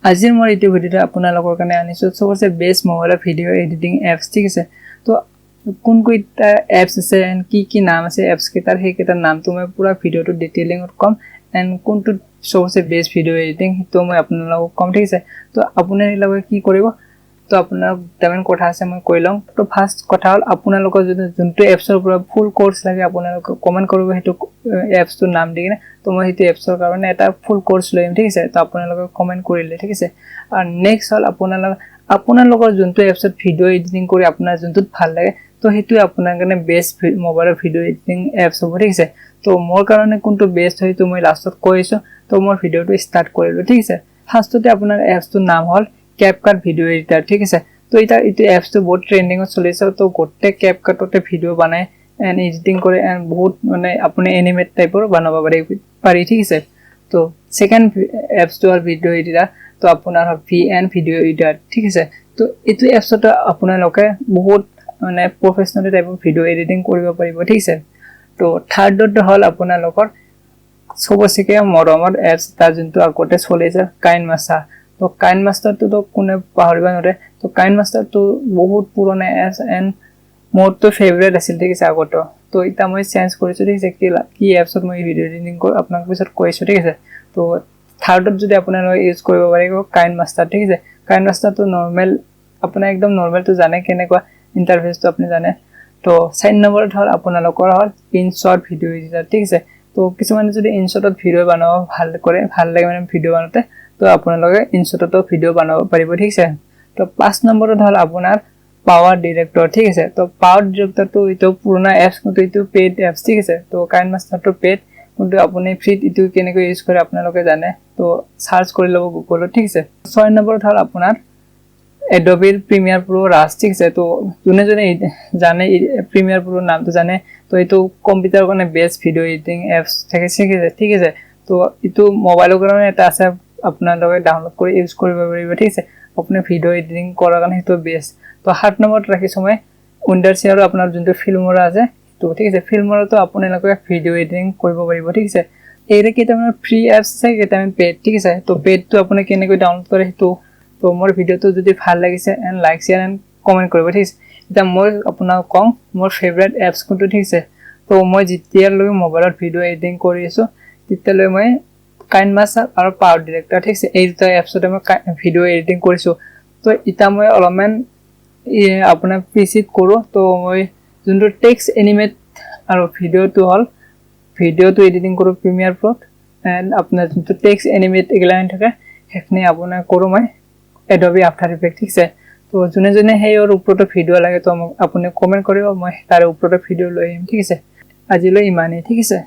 আজিৰ মোৰ এইটো ভিডিঅ'টো আপোনালোকৰ কাৰণে আনিছোঁ চবতছে বেষ্ট মোবাইলৰ ভিডিঅ' এডিটিং এপছ, ঠিক আছে। তো কোনকেইটা এপছ আছে এণ্ড কি কি নাম আছে এপছ কেইটাৰ, সেইকেইটাৰ নামটো মই পূৰা ভিডিঅ'টো ডিটেইলিঙত ক'ম এণ্ড কোনটোত চবতছে বেষ্ট ভিডিঅ' এডিটিং সেইটো মই আপোনালোকক ক'ম, ঠিক আছে। তো আপোনালোকে কি কৰিব? তো আপোনাৰ দুটামান কথা আছে, মই কৈ লওঁ। তো ফাৰ্ষ্ট কথা হ'ল, আপোনালোকৰ যদি যোনটো এপছৰ পৰা ফুল কৰ্চ লাগে, আপোনালোকে কমেণ্ট কৰিব সেইটো এপছটোৰ নাম দি কিনে। তো মই সেইটো এপছৰ কাৰণে এটা ফুল কৰ্চ লৈ আহিম, ঠিক আছে। তো আপোনালোকে কমেণ্ট কৰিলে, ঠিক আছে। আৰু নেক্সট হ'ল, আপোনালোকৰ যোনটো এপছত ভিডিঅ' এডিটিং কৰি আপোনাৰ যোনটোত ভাল লাগে, তো সেইটোৱে আপোনাৰ কাৰণে বেষ্ট মোবাইলৰ ভিডিঅ' এডিটিং এপছ হ'ব, ঠিক আছে। তো মোৰ কাৰণে কোনটো বেষ্ট হয়, সেইটো মই লাষ্টত কৈ আছোঁ। তো মই ভিডিঅ'টো ষ্টাৰ্ট কৰিলোঁ, ঠিক আছে। ফাৰ্ষ্টতে আপোনাৰ এপছটোৰ নাম হ'ল কেপকাট ভিডিঅ' এডিটাৰ, ঠিক আছে। তো এতিয়া এইটো এপছটো বহুত ট্ৰেণ্ডিঙত চলিছে। তো গোটেই কেপকাটতে ভিডিঅ' বনায় এণ্ড এডিটিং কৰে এণ্ড বহুত মানে আপুনি এনিমেট টাইপৰ বনাব পাৰি, ঠিক আছে। তো ছেকেণ্ড এপছটো হ'ল ভিডিঅ' এডিটাৰ, তো আপোনাৰ হ'ল ভিএন ভিডিঅ' এডিটাৰ, ঠিক আছে। তো এইটো এপছতে আপোনালোকে বহুত মানে প্ৰফেচনেল টাইপৰ ভিডিঅ' এডিটিং কৰিব পাৰিব, ঠিক আছে। তো থাৰ্ডত হ'ল আপোনালোকৰ চবতকৈ মৰমৰ এপছ এটা, যোনটো আগতে চলিছে, কাইন মাষ্টাৰ। তো কাইন মাষ্টাৰটোতো কোনে পাহৰিব নোৱাৰে। তো কাইন মাষ্টাৰটো বহুত পুৰণা এপছ এণ্ড মোৰতো ফেভৰেট আছিল, ঠিক আছে, আগতে। তো এতিয়া মই চেঞ্জ কৰিছোঁ, ঠিক আছে। কি কি এপছত মই ভিডিঅ' এডিটিং কৰোঁ, আপোনাক পিছত কৈ আছোঁ, ঠিক আছে। তো থাৰ্ডত যদি আপোনালোকে ইউজ কৰিব পাৰিব কাইন মাষ্টাৰ, ঠিক আছে। কাইন মাষ্টাৰটো নৰ্মেল, আপোনাৰ একদম নৰ্মেলটো জানে, কেনেকুৱা ইণ্টাৰফেচটো আপুনি জানে। তো 4 নম্বৰত হ'ল আপোনালোকৰ হ'ল ইনশ্বৰ্ট ভিডিঅ' এডিটাৰ, ঠিক আছে। তো কিছুমানে যদি ইনশ্বৰ্টত ভিডিঅ' বনাব ভাল কৰে, ভাল লাগে মানে ভিডিঅ' বনাওঁতে, তো আপোনালোকে ইনশ্বৰ্টতো ভিডিঅ' বনাব পাৰিব, ঠিক আছে। তো 5 নম্বৰত হ'ল আপোনাৰ পাৱাৰ ডিৰেক্টৰ, ঠিক আছে। তো পাৱাৰ ডিৰেক্টৰটো এইটো পুৰণা এপছ, কিন্তু এইটো পেইড এপছ, ঠিক আছে। তো কাইন মাষ্টাৰটো পেইড, কিন্তু আপুনি ফ্ৰীত এইটো কেনেকৈ ইউজ কৰে আপোনালোকে জানে। তো চাৰ্চ কৰি ল'ব গুগলত, ঠিক আছে। 6 নম্বৰত হ'ল আপোনাৰ এডবিৰ প্ৰিমিয়াৰ প্ৰ' ৰাছ, ঠিক আছে। তো যোনে যোনে জানে, প্ৰিমিয়াৰ প্ৰ' নামটো জানে। তো এইটো কম্পিউটাৰৰ কাৰণে বেষ্ট ভিডিঅ' এডিটিং এপছ থাকে, ঠিক আছে, ঠিক আছে। তো এইটো মোবাইলৰ কাৰণে এটা আছে, আপোনালোকে ডাউনলোড কৰি ইউজ কৰিব পাৰিব, ঠিক আছে। আপুনি ভিডিঅ' এডিটিং কৰাৰ কাৰণে সেইটো বেষ্ট। তো 7 নম্বৰত ৰাখিছোঁ মই উইণ্ডাৰশ্বেয়াৰো আপোনাৰ যোনটো ফিল্মৰা আছে সেইটো, ঠিক আছে। ফিল্মৰাটো আপোনালোকে ভিডিঅ' এডিটিং কৰিব পাৰিব, ঠিক আছে। এইকেইটা কেইটামান ফ্ৰী এপছ আছে, কেইটামান পেইড, ঠিক আছে। তো পেইডটো আপুনি কেনেকৈ ডাউনলোড কৰে সেইটো। তো মোৰ ভিডিঅ'টো যদি ভাল লাগিছে and like, share and comment কৰিব, ঠিক আছে। এতিয়া মই আপোনাক কওঁ মোৰ ফেভৰেট এপছ কোনটো, ঠিক আছে। তো মই যেতিয়ালৈকে মোবাইলত ভিডিঅ' এডিটিং কৰি আছোঁ, তেতিয়ালৈ মই কাইন মাষ্টাৰ আৰু পাৱাৰ ডিৰেক্টৰ, ঠিক আছে, এই দুটা এপছতে মই ভিডিঅ' এডিটিং কৰিছোঁ। তো এতিয়া মই অলপমান আপোনাৰ পিচিত কৰোঁ। তো মই যোনটো টেক্সট এনিমেট আৰু ভিডিঅ'টো হ'ল, ভিডিঅ'টো এডিটিং কৰোঁ প্ৰিমিয়াৰ প্ৰ'ত এণ্ড আপোনাৰ যোনটো টেক্সট এনিমেট এইগিলা থাকে, সেইখিনি আপোনাৰ কৰোঁ মই এডবি আফটাৰ ইফেক্ট, ঠিক আছে। তো যোনে যোনে সেইৰ ওপৰতো ভিডিঅ' লাগে, তো মোক আপুনি কমেণ্ট কৰিব, মই তাৰে ওপৰতো ভিডিঅ' লৈ আহিম, ঠিক আছে। আজিলৈ ইমানেই, ঠিক আছে।